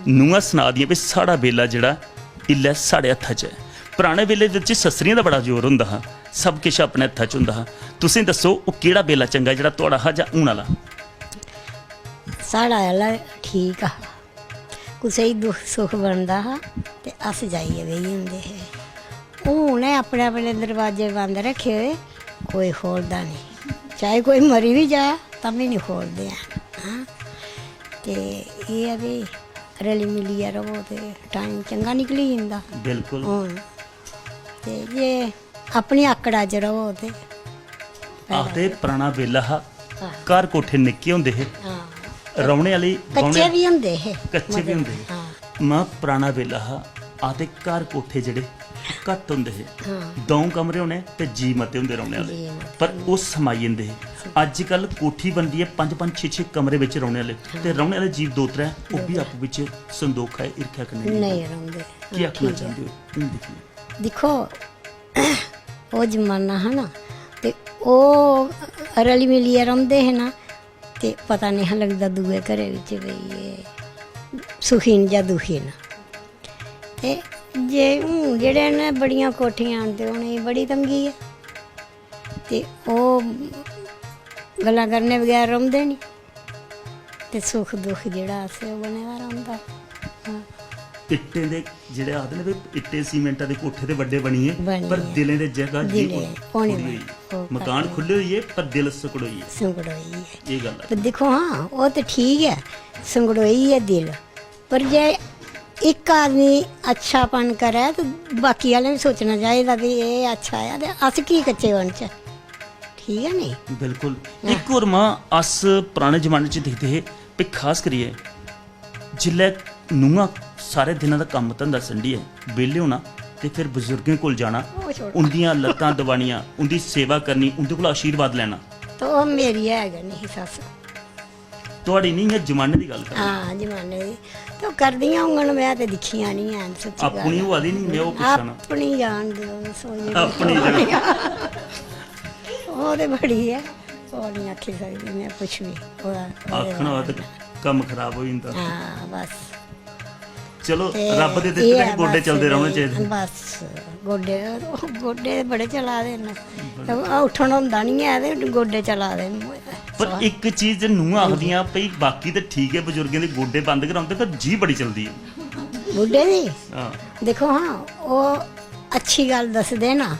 नूहां सना दियां भी साढ़ा बेला जेह्ड़ा इल्लै साढ़े हत्था च ऐ। पराने बेले बिच सस्सरियें दा बड़ा जोर होंदा हा, सब किश अपने हत्था च होंदा हा। तुसें दस्सो, ओह् केह्ड़ा बेला चंगा, जेह्ड़ा थुआढ़ा हा जां हून आह्ला? साढ़ा आह्ला ठीक हा। कुसै गी दुख सुख बनदा हा ते अस जाइयै बेही जंदे हे। हून एह् अपने अपने दरवाजे बंद रक्खे दे, कोई खोलदा नेईं। चाहे कोई मरी बी जा, तां बी नेईं खोलदे हैन। हां। ते एह् ऐ भी, रली मिलियै र'वो ते टाइम चंगा निकली जंदा। बिल्कुल। हून ते जे अपनी आकड़ा च र'वो ते आखदे पराना बेला हा, आह। घर कोठे निक्के होंदे हे, हां। रौह्ने आह्ली, कच्चे बौह्ने बी होंदे हे, कच्चे बी मगर, होंदे हे। हां। मां, पराना बेला हा, आखदे घर कोठे जेह्ड़े घट्ट होंदे हे, हां। द'ऊं कमरे होने ते जी मते होंदे रौह्ने आह्ले, जी मते पर होंदे। ओह् समाई जंदे हे। अज्जकल कोठी बनदी ऐ, पंज पंज छे छे कमरे बिच रौह्ने आह्ले, ते हां। रौह्ने आह्ले जीव दो त्रै, ओह् बी दो त्रै। आपूं बिच संदोखा ऐ, हिरखै कन्नै नेईं नेईं रौंह्दे। रौंह्दे। केह् हां, आखना ठीक ऐ। चांह्दे ओ? हून दिक्खिए। दिक्खो, ओह् जमाना हा ना, ते ओह् रली मिलियै रौंह्दे हे ना, ते पता नेईं हा लगदा दूए घरै बिच भई एह् सुखी न जां दुखी न। ते जे हून जेह्ड़े न बड़ियां कोठियां न ते उ'नेंगी बड़ी तंगी ऐ, ते ओह् गल्लां करने बगैर रौंह्दे निं, ते सुख दुख जेह्ड़ा असें ओह् बने दा रौंह्दा। हां। इट्टें दे जेह्ड़े आखदे ने भी इट्टे सीमेंटा दे कोठे ते बड्डे बनिए, बनिए। पर दिलें दे जगह जी दिलें कोठ- पौने थोड़ी होई। ओह् मकान करदे। खु'ल्ले होई गे, पर दिल सकड़ोई गे। संगड़ोई ऐ। एह् गल्ल ऐ। पर दिक्खो हां, ओह् ते ठीक ऐ, संगड़ोई ऐ दिल, पर जे इक आदमी अच्छापन करै ते बाकी आह्लें बी सोचना चाहिदा भी एह् अच्छा ऐ ते अस की कच्चे बनचै, ठीक ऐ नी? बिल्कुल। हां। इक होर मां, अस पराने जमाने च दिखदे हे भी खास करियै जिसलै नूंहां सारे दिनां दा कम्म धंधा संडियै बेह्ले होना ते फिर बजुर्गें कोल जाना, ओह् छोड़ो। उंदियां लत्तां दबानियां, उंदी सेवा करनी, उंदे कोला आशीर्वाद लैना। ते ओह् मेरी है गै निं ही सस्स। थुआड़ी निं, इ'यां जमाने दी गल्ल करनी। हां, जमाने दी। ते ओह् करदियां होङन, में ते दिक्खियां निं हैन, सच्ची अपनी गल्ल। होआ दी निं, में ओह् पुच्छा ना। अपनी जान देओ, तुस ओह् जेह्ड़ी अपनी जान। ओह् ते बड़ी ऐ, ओह् निं आखी सकदी में कुछ बी। ओह्दा, ओह्दे आखना होऐ ते बारे च। कम्म खराब होई जंदा। हां, बस। चलो, ते रब्ब दे दित्ते एह् दे ऐ गोड्डे बस, चलदे रौह्ने चाहिदे। बस, गोड्डे, गोड्डे बड़े चला दे न। बड़े। ते उट्ठन होंदा निं ऐ ते गोड्डे चला दे न। पर इक चीज जे नूंहां आखदियां भई बाकी ते ठीक ऐ, बजुर्गें दे गोड्डे बंद करांदे, पर जी बड़ी चलदी ऐ। बुड्ढे दी? हां। दिक्खो हां, ओह् अच्छी गल्ल दसदे ना,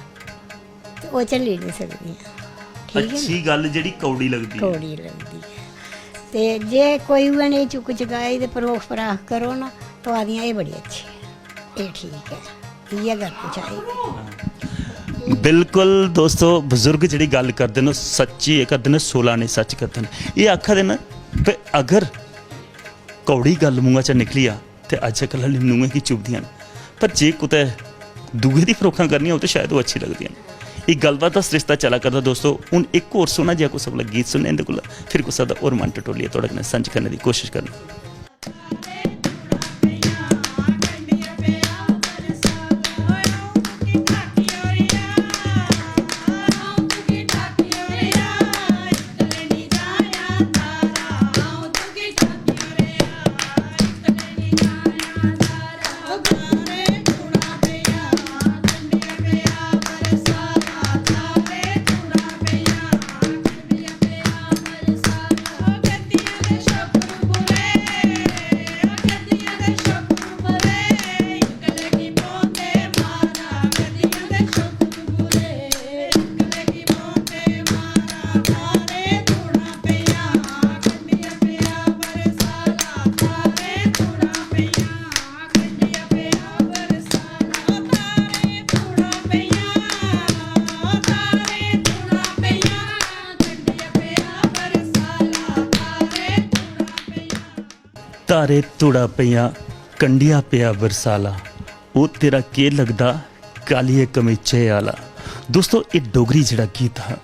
ते ओह् झल्ली निं सकदियां। ठीक ऐ ना? अच्छी गल्ल जेह्ड़ी कौड़ी लगदी ऐ। कौड़ी लगदी ऐ। ते जे कोई उ'ऐ नेही चुक्क चकाई ते परोख पराख करो ना, तो आखदियां, "एह् बड़ी अच्छी ऐ, एह् ठीक ऐ, इ'यै करनी चाहिदी।" बिल्कुल दोस्तो, बजुर्ग जेह्ड़ी गल्ल करदे न, ओह् सच्ची एह् करदे न, सोला नेईं सच्च करदे न। एह् आखा दे न, ते अगर कौड़ी गल्ल मुंहा चा निकली जा, ते अज्जकल आह्ली नूहें गी चुभदियां न, पर जे कुतै दूए दी फरोखां करनियां होन ते शायद ओह् अच्छी लगदियां न। एह् गल्लबात दा सरिस्ता चला करदा दोस्तो। हून इक होर सोह्ना जेहा कुसै कोला गीत सुनने इं'दे कोला, फिर कुसै दा होर मन टटोलियै थुआढ़े कन्नै सांझ करने दी कोशश करने। धारे धूड़ा पेइयां, कंडिया पेआ बरसाला, ओह् तेरा केह् लगदा कालिये कमीचे आह्ला। दोस्तो, एह् डोगरी जेह्ड़ा गीत हा,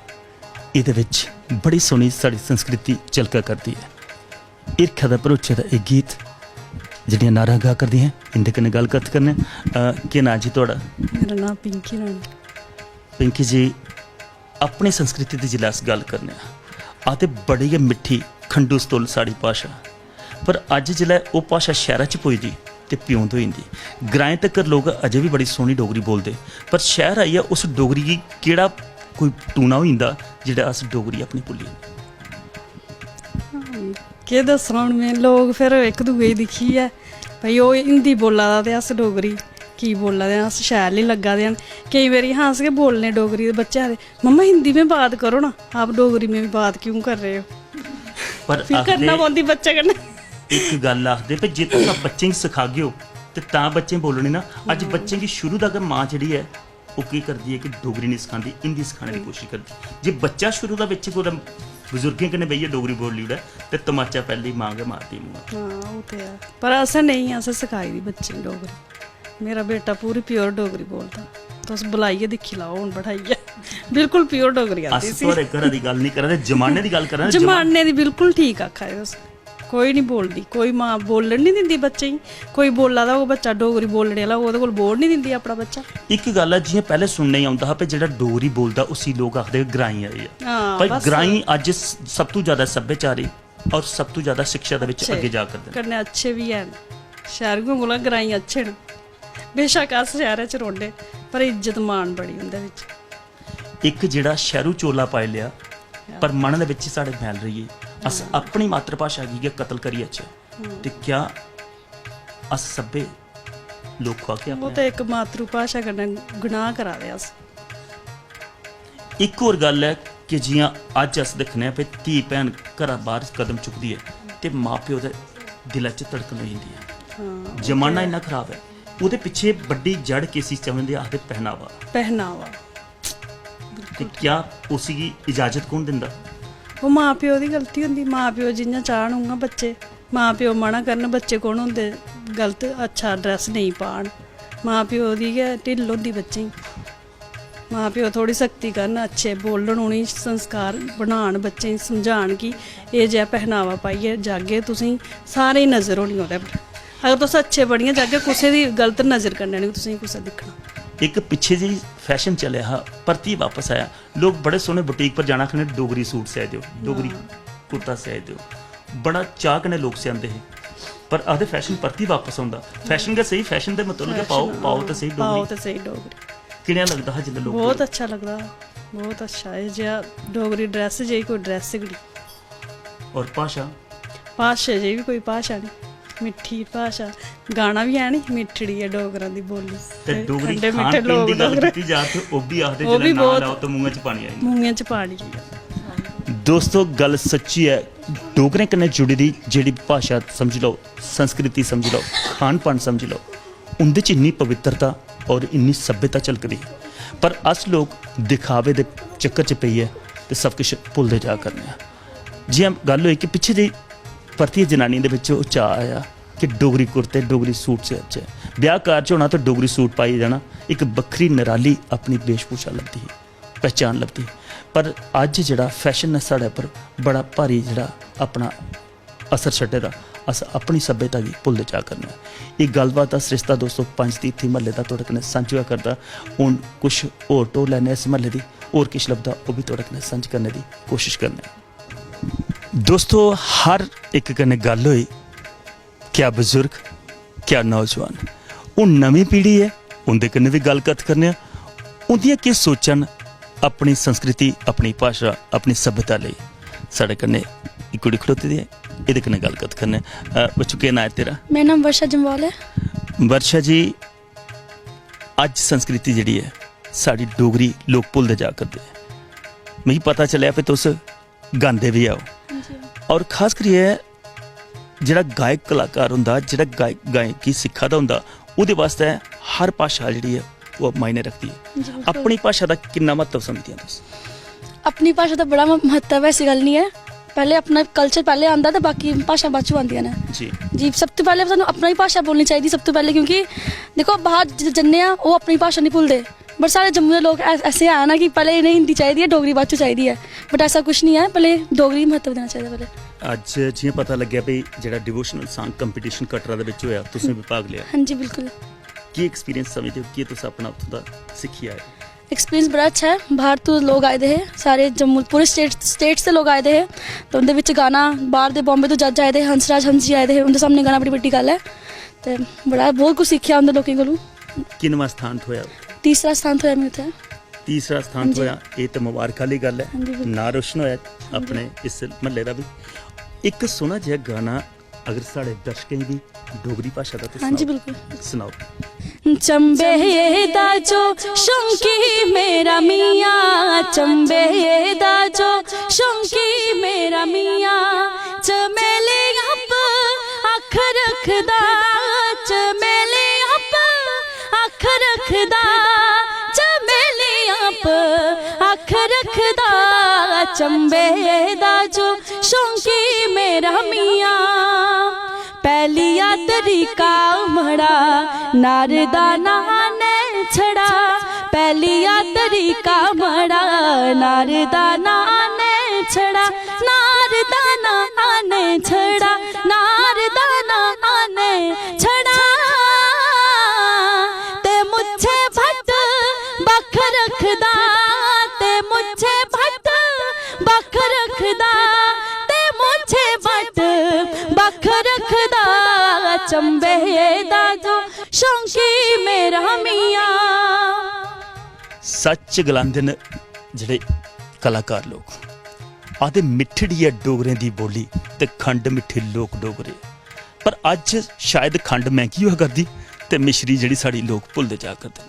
एह्दे बिच बड़ी सोह्नी साढ़ी संस्कृति झलका करदी ऐ। हिरखै दा भरोचे दा एह् गीत जेह्ड़ियां नारां गा करदियां, इं'दे कन्नै गल्ल कत्थ करने आं। अ, केह् नांऽ जी थुआढ़ा? मेरा नांऽ पिंकी रानी। पिंकी जी, अपनी संस्कृति दी जिसलै अस गल्ल करने आं, आखदे बड़ी गै मिट्ठी खंडू सतुल साढ़ी भाशा, पर अज्ज जिसलै ओह् भाशा शैह्रा च पुजदी ते प्योंद होई जंदी। ग्राएं तक्कर लोक अजें बी बड़ी सोह्नी डोगरी बोलदे, पर शैह्र आइयै उस डोगरी गी केह्ड़ा कोई टूना होई जंदा जेह्ड़ा अस डोगरी अपनी भुल्ली जन्ने। केह् दस्सां हून में, लोक फिर इक दूए गी दिक्खियै, भाई ओह् हिंदी बोल्ला दा ते अस डोगरी की बोल्ला दे आं, अस शैल निं लग्गा दे न। केईं बारी हां अस गै बोलने डोगरी ते बच्चे आखदे, "मम्मा हिंदी में बात करो ना, आप डोगरी में भी बात क्यों कर रहे हो?" पर फिर करना आखदे पौंदी बच्चे कन्नै। इक गल्ल आखदे, "भाई जे तुस बच्चें गी सखागे ओ ते तां बच्चें बोलनी ना।" अज्ज बच्चें गी शुरू दा गै मां जेह्ड़ी ऐ, ओह् केह् करदी ऐ कि डोगरी निं सखांदी, हिंदी सखाने दी कोशिश करदी। जे बच्चा शुरू दा बिच कुतै बजुर्गें कन्नै बेहियै डोगरी बोली ओड़ै ते तमाचा पैह्लें मां गै मारदी मूंहा। हां, ओह् ते ऐ, पर असें नेईं, असें सखाई दी बच्चें गी डोगरी। मेरा बेटा पूरी प्योर डोगरी बोलदा, तुस बुलाइयै दिक्खी लैओ हून बठाइयै, बिल्कुल प्योर डोगरी आंदी अस इसी। थुआढ़े घरा दी गल्ल निं करा दे, जमाने दी गल्ल करा दे। जमाने दी बिल्कुल ठीक आखा दे तुस। कोई निं बोलदी, कोई मां बोलन निं दिंदी बच्चें गी। कोई बोल्ला दा होग बच्चा, डोगरी बोलने आह्ला होग, ओह्दे कोल बौह्न निं दिंदी अपना बच्चा। इक गल्ल ऐ, जि'यां पैह्लें सुनने गी औंदा हा भई जेह्ड़ा डोगरी बोलदा उसी लोक आखदे ग्राईं आइया। हां, भाई बस। ग्राईं अज्ज स- सब तू ज्यादा सभ्याचारी और सब तू ज्यादा शिक्षा दे बिच अच्छे। अग्गें जा करदे न। कन्नै अच्छे बी हैन, शैह्रुएं कोला ग्राईं अच्छे न। बेशक अस शैह्रै च रौंह्दे, पर इज्जत मान बड़ी उं'दे बिच। इक जेह्ड़ा शैह्रू चोला पाई लेआ, पर मन दे बिच साढ़े मैल रेही गे। अस अपनी मातृभाशा गी गै कत्ल करी जाचै, ते क्या अस सब्भे लोक खुआगे ओह् अपने? ते इक मातृभाशा कन्नै गुनाह करा दे अस। इक होर गल्ल ऐ कि जि'यां अज्ज अस दिक्खने आं भई धी भैन घरा बाह्र कदम चुकदी ऐ ते मां प्यो दे दिलै च धड़कन होई जंदी ऐ। जमाना इन्ना खराब ऐ, ओह्दे पिच्छे बड्डी जड़ किसी समझदे? आखदे पहनावा। पहनावा। ते क्या उसी गी इजाजत कौन दिंदा? ओह् मां प्यो दी गलती होंदी। मां प्यो जि'यां चाह्न उ'आं बच्चे, मां प्यो मना करन, बच्चे कौन होंदे गलत अच्छा ड्रैस नेईं पान? मां प्यो दी गै ढिल्ल होंदी बच्चें गी। मां प्यो थोह्ड़ी सख्ती करन, अच्छे बोलन, उ'नेंगी संस्कार बनान, बच्चें गी समझान कि एह् जेहा पहनावा पाइयै जागे, तुसेंगी सारें गी नजर होनी ओह्दे पर। अगर तुस अच्छे बनियै जागे, कुसै दी गलत नजर कन्नै निं तुसेंगी कुसै दिक्खना। इक पिच्छे जेही फैशन चलेआ हा, परतियै बापस आया, लोक बड़े सोह्ने बुटीक पर जाना, आखने डोगरी सूट सिआई देओ, डोगरी कुर्ता सिआई देओ, बड़ा चाऽ कन्नै लोक सिआंदे हे। पर आखदे फैशन परतियै बापस औंदा। फैशन गै स्हेई, फैशन दे मतलब गै पाओ, पाओ ते स्हेई पाओ डोगरी। ते स्हेई डोगरी। कि'नेहा लगदा हा जिसलै लोक बहुत अच्छा लगदा हा, बहुत अच्छा। एह् जेहा डोगरी ड्रैस जेही कोई ड्रैस गै निं। और भाशा? भाशा जेही बी कोई भाशा निं, मिट्ठी भाशा। गाना बी है नी, मिट्ठड़ी ऐ डोगरां दी बोली। ते डोगरी खंडे खान मिट्ठे पीन लोक दी गल्ल डोगरे। कीती जा ते ओह् बी आखदे ओह् बी जिसलै नांऽ बहुत लैओ ते मूंहै च पानी आई जंदा। मूंहै च पानी। दोस्तो, गल्ल सच्ची ऐ। डोगरें कन्नै जुड़ी दी जेह्ड़ी भाशा समझी लैओ, संस्कृति समझी लैओ, खान पान समझी लैओ, उं'दे च इन्नी पवित्रता और इन्नी सभ्यता झलकदी ही। पर अस लोक दिखावे दे चक्कर च पेइयै ते सब किश भुलदे जा करने आं। जि'यां गल्ल होई कि पिच्छे जेही परतियै जनानियें दे बिच्च ओह् चाऽ आया कि डोगरी कुर्ते, डोगरी सूट सियाचै। ब्याह् कारज होना ते डोगरी सूट पाइयै जाना, इक बक्खरी नराली अपनी वेशभूषा लभदी ही, पहचान लभदी ही। पर अज्ज जेह्ड़ा फैशन ने साढ़े उप्पर बड़ा भारी जेह्ड़ा अपना असर छड्डे दा, अस अपनी सभ्यता गी भुलदे जा करने आं। एह् गल्लबात दा सरिस्ता दोस्तो पंज तीर्थी म्हल्ले दा थुआढ़े कन्नै सांझा होआ करदा। हून कुछ होर टोर लैने आं इस म्हल्ले दी, होर किश लभदा ओह् बी थुआढ़े कन्नै सांझा करने दी कोशिश करने आं। दोस्तो, हर इक कन्नै गल्ल होई, क्या बजुर्ग, क्या नौजवान, हून नमीं पीढ़ी ऐ, उं'दे कन्नै बी गल्ल कत्थ करने आं। उं'दियां केह् सोचां न अपनी संस्कृति, अपनी भाशा, अपनी सभ्यता लेई? साढ़े कन्नै इक कुड़ी खड़ोती दी ऐ, एह्दे कन्नै गल्ल कत्थ करने आं। अ, बच्चू, केह् नांऽ ऐ तेरा? मेरा नाम वर्षा जम्वाल ऐ। वर्षा जी, अज्ज संस्कृति जेह्ड़ी ऐ साढ़ी डोगरी, लोक भुलदे जा करदे। मिगी पता चलेआ भई तुस गांदे बी आओ। हां जी। और खास करियै जेह्ड़ा गायक कलाकार होंदा, जेह्ड़ा गायक, गायकी सिक्खा दा होंदा, ओह्दे बास्तै हर भाशा जेह्ड़ी ऐ ओह् मायने रखदी ऐ। जी, बिल्कुल। अपनी भाशा दा किन्ना म्हत्तव समझदियां तुस? अपनी भाशा दा बड़ा म-, म्हत्तव ऐ, ऐसी गल्ल निं ऐ। पैह्लें अपना culture पैह्लें आंदा ते बाकी भाशा बाद च आंदियां न। जी। जी, सब तों पैह्लें सानूं अपनी भाशा बोलनी चाहिदी सब तों पैह्लें, क्योंकि दिक्खो, बाह्र ज-, जन्ने आं, ओह् अपनी भाशा निं भुलदे। But साढ़े जम्मू दे लोक ऐ-, ऐसे हैन ना कि पैह्लें इ'नेंगी हिंदी चाहिदी ऐ, डोगरी बाद च चाहिदी ऐ। But ऐसा कुछ निं ऐ, पैह्लें डोगरी गी म्हत्तव देना चाहिदा पैह्लें। अज्ज जि'यां पता लग्गेआ भई जेह्ड़ा devotional song competition कटरा दे बिच होएआ, तुसें बी भाग लेआ। हां जी, बिल्कुल। केह् experience समझदे ओ? केह् तुस अपना उत्थूं दा सिक्खी आए? Experience बड़ा अच्छा ऐ। बाह्र तों लोक आए दे हे, सारे जम्मू, पूरे state, states दे लोक आए दे हे। ते उं'दे बिच गाना, बाह्र दे, Bombay तों judge आए दे हे, हंसराज हंस जी आए दे हे, उं'दे सामनै गाना बड़ी बड्डी गल्ल ऐ। ते बड़ा, बहुत कुछ सिक्खेआ उं'दे लोकें कोलू। किन्नवां स्थान थ्होएआ? तीसरा स्थान थ्होएआ मिगी उत्थै। तीसरा स्थान हां जी। थ्होएआ, एह् ते मुबारक आह्ली गल्ल ऐ। हां जी, बिल्कुल। नांऽ रोशन होएआ हां जी। अपने इस म्हल्ले दा बी। इक सोह्ना जेहा गाना अगर साढ़े दर्शकें गी डोगरी भाशा दा ते हां जी, सनाओ। बिल्कुल। सनाओ। चंबे दा जो शौंकी मेरा मियां, चंबे दा जो शौंकी मेरा मियां, चमेलियां प अख रखदा, चमेलियां प अख रखदा, चमेलियां प अख रखदा, चंबे दा जो शौंकी मेरा मियां। पैह्लिया तरीका मड़ा नार दा नां ने छड़ा, पैह्लिया तरीका मड़ा नार दा नां ने छड़ा, नार दा नां ने छड़ा, नार दा नां ने छड़ा। ते मुच्छे भट्ट बक्ख रखदा, ते मुच्छे भट्ट बक्ख रखदा, ते मुच्छे भट्ट बक्ख रखदा, चंबे दा जो शौकी मेरा मियां। सच्च गलांदे न जेह्ड़े कलाकार लोक, आखदे मिट्ठड़ी ऐ डोगरें दी बोली ते खंड मिट्ठे लोक डोगरे। पर अज्ज शायद खंड मैंह्गी होआ करदी ते मिश्री जेह्ड़ी साढ़ी लोक भुलदे जा करदे न।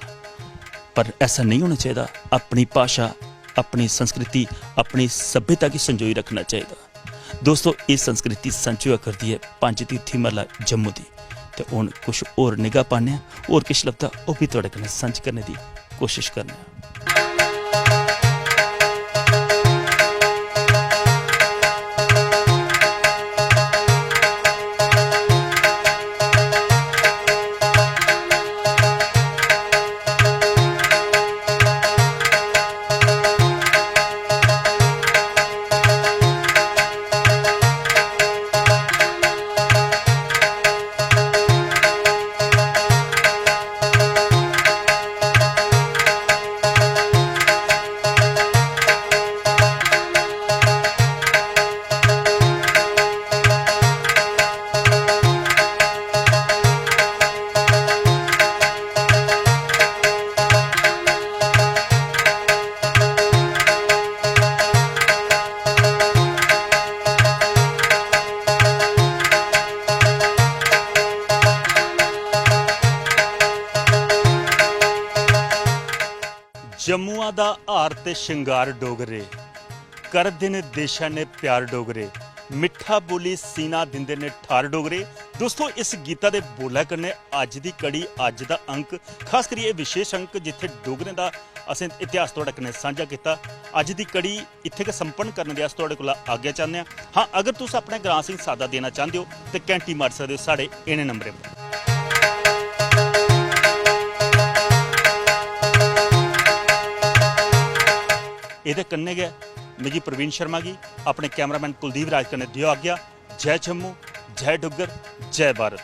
पर ऐसा नेईं होना चाहिदा। अपनी भाशा, अपनी संस्कृति, अपनी सभ्यता गी संजोई रक्खना चाहिदा। दोस्तो, एह् संस्कृति संजोआ करदी ऐ पंज तीर्थी महला जम्मू दी। ते हुन कुछ होर निगाह पाने आं, होर किश लभदा ओह् बी थुआढ़े कन्नै सांझ करने दी कोशश करने आं। जम्मुआ दा हार ते श्रृंगार डोगरे, करदे न देशा ने प्यार डोगरे, मिट्ठा बोली सीना दिंदे न ठार डोगरे। दोस्तो, इस गीता दे बोलै कन्नै अज्ज दी कड़ी, अज्ज दा अंक, खास करियै एह् विशेष अंक जित्थै डोगरें दा असें इतिहास थुआढ़े कन्नै सांझा कीता, अज्ज दी कड़ी इत्थै गै संपन्न करने दे अस थुआढ़े कोला आज्ञा चाह्न्ने आं। हां, अगर तुस अपने ग्रां असेंगी साद्दा देना चांह्दे ओ ते घैंटी मारी सकदे ओ साढ़े इ'नें नंबरें पर। एह्दे कन्नै गै मिगी प्रवीण शर्मा गी, अपने कैमरामैन कुलदीप राज कन्नै देओ आज्ञा। जय जम्मू, जय डुग्गर, जय भारत।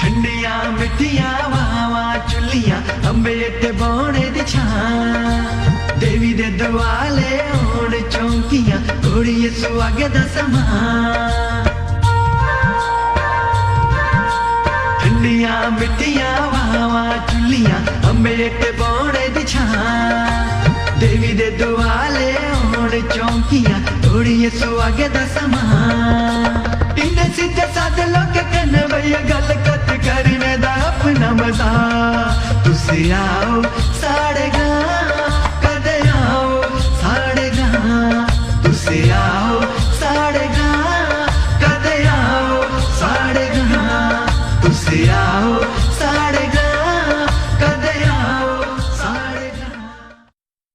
ठंडियां मिट्ठियां हवावां चुल्लियां, अम्बे हेठे बौह्ने दी छां। देवी दे दुआले होन चौंकियां, घोड़िये सुहागे दा समां। ठंडियां मिट्ठियां हवावां चुल्लियां, अम्बे हेठे बौह्ने दी छां। देवी दे दुआले होन चौंकियां, घोड़िये सुहागे दा समां।